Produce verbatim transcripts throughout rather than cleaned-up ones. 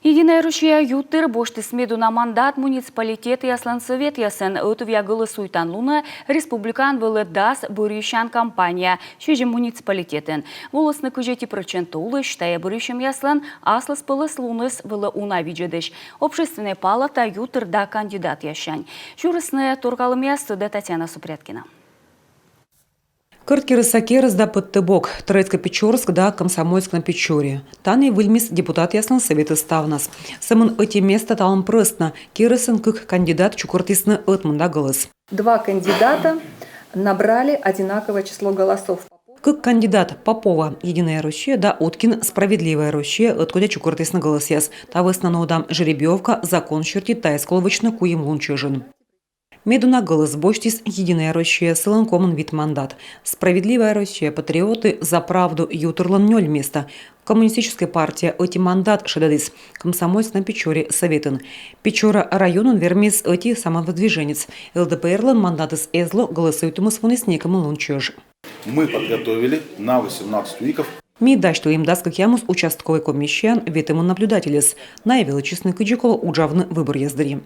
«Единая Россия» ю тыр босьтіс медуна мандат муниципалитетъяслӧн советъясын. Ӧтувъя гӧлӧсуйтан лунӧ республикаын вӧлі дас бӧрйысян кампания сизим муниципалитетын. Волісны кызь ӧти прӧчент олысь. Тайӧ бӧрйысьӧмъяслӧн аслыспӧлӧслуныс вӧлі уна видзӧдысь. Общественнӧй палата ю тыр да кандидатъяссянь. Сюрисны торкалӧмъяс тӧдӧ Татьяна Супряткина. Кӧрткерӧсса Керӧс да Пӧттӧбок, Троицко-Печорск да Комсомольск-на-Печоре. Тані выльмис депутатъяслӧн советыс ставнас. Сӧмын ӧти места талун прӧст на. Керӧсын кык кандидат чукӧртісны ӧтмында гӧлӧс. Два кандидата набрали одинаковое число голосов. Кык кандидат, Попова, «Единая Россия», да Уткин, «Справедливая Россия», ӧткодя чукӧртісны гӧлӧсъяс. Та вӧсна нуӧдам жеребьёвка закон серти тайӧс колӧ вӧчны куим лун чӧжын. Медуна гӧлӧс босьтіс «Единая Россия», сылӧн комын вит мандат. «Справедливая Россия», «Патриоты», «За правду» ю тырлӧн нёль места. «Коммунистическая партия» ӧти мандат шедӧдіс. Комсомольск-на-Печоре советын. Печора районын вермис ӧти самовыдвиженец. ЛДПР-лӧн мандатыс эз ло, гӧлӧсуйтӧмыс вӧліс некымын лун чӧж. Мы подготовили на восемнадцать УИКов. Ми дасьтылім дас кӧкъямыс участковӧй комиссияӧн ветымын наблюдательӧс. Найӧ велӧдчисны, кыдзи колӧ уджавны выборъяс дырйи.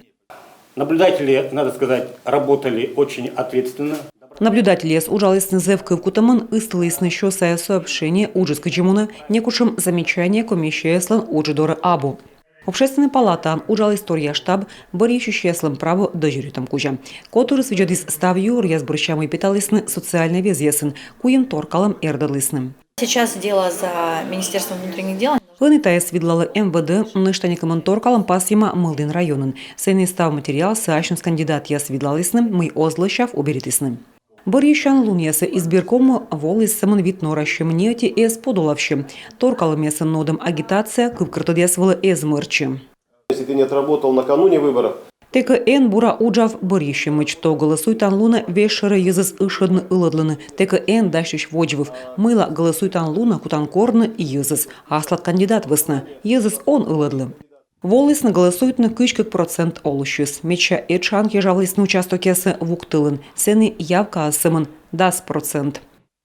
Наблюдатели, надо сказать, работали очень ответственно. Наблюдательяс уджалісны зэв кывкутӧмӧн, ыстылісны сё сайӧ сообщение, уджыс кыдзи мунӧ, некутшӧм замечание комиссияяслӧн удж дорӧ абу. Общественнӧй палатаын уджаліс торъя штаб бӧрйысьысьяслӧн право дӧзьӧритӧм кузя. Котырыс видзӧдіс став юӧръяс бӧрся, мый петалісны социальнӧй везъясын. Куим торкалӧм эрдӧдлісны. Сейчас дело за Министерством внутренних дел. Ӧні тайӧс видлалӧ МВД. Нӧшта некымын торкалӧм пасйӧма Мылдін районын. Сэні став материалсӧ асьныс кандидатъяс видлалісны, мый оз лӧсяв, уберитісны. Бӧрйысян лунъясӧ избиркомӧ воліс сӧмын вит норасьӧм, ни ӧти эз подулавсьы. Торкалӧмъясын нуӧдӧм агитация кывкӧртӧдъяс вылӧ эз мӧрччы. Если ты не отработал накануне выборов. Тэ кӧ эн бура уджав бӧрйысьӧмӧдз, то гӧлӧсуйтан лунӧ весьшӧрӧ йӧзӧс ышӧдны, ылӧдлыны. Тэ кӧ эн дасьтысь водзвыв, мыйла гӧлӧсуйтан лунӧ кутан корны йӧзӧс аслад кандидат вӧсна. Йӧзӧс он ылӧдлы. Волісны гӧлӧсуйтны кызь кык процент олысьыс. Медся этшаӧн кежавлісны участокъясӧ Вуктылын. Сэні явкаыс сӧмын дас процент.